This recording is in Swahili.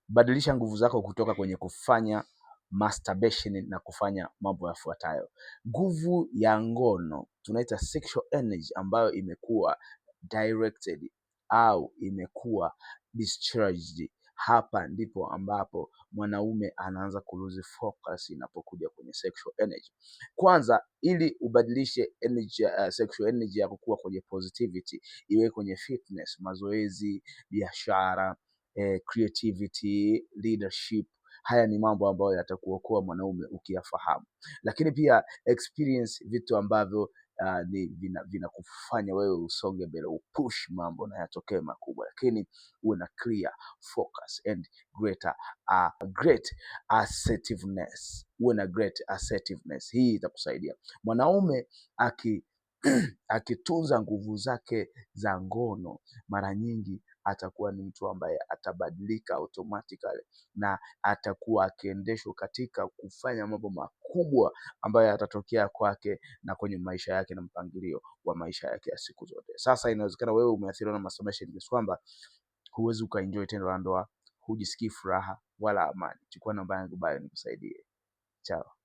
Badilisha nguvu zako kutoka kwenye kufanya masturbation na kufanya mambo yafuatayo. Nguvu ya ngono tunaita sexual energy, ambayo imekuwa directed au imekuwa discharged. Hapa ndipo ambapo mwanaume anaanza kulose focus inapokuja kwenye sexual energy. Kwanza, ili ubadilishe energy, sexual energy yako kuwa kwenye positivity, iwe kwenye fitness, mazoezi, biashara, creativity, leadership. Haya ni mambo ambayo yatakuokoa mwanaume ukiyafahamu, lakini pia experience vitu ambavyo ni vinakufanya wewe usonge mbele, upush mambo na yatokee makubwa, lakini uwe na clear focus and great assertiveness. Uwe na great assertiveness, hii itakusaidia mwanaume akitunza nguvu zake za ngono, mara nyingi atakuwa ni mtu ambaye atabadilika automatically na atakuwa akiendeshwa katika kufanya mambo makubwa ambayo yatatokea kwake na kwenye maisha yake na mpangilio wa maisha yake ya siku zote. Sasa inawezekana wewe umeathiriwa na masturbation kiasi kwamba huwezi ukaenjoy tendo la ndoa, hujisikii furaha wala amani. Chukua namba yangu bio nikusaidie. Chao.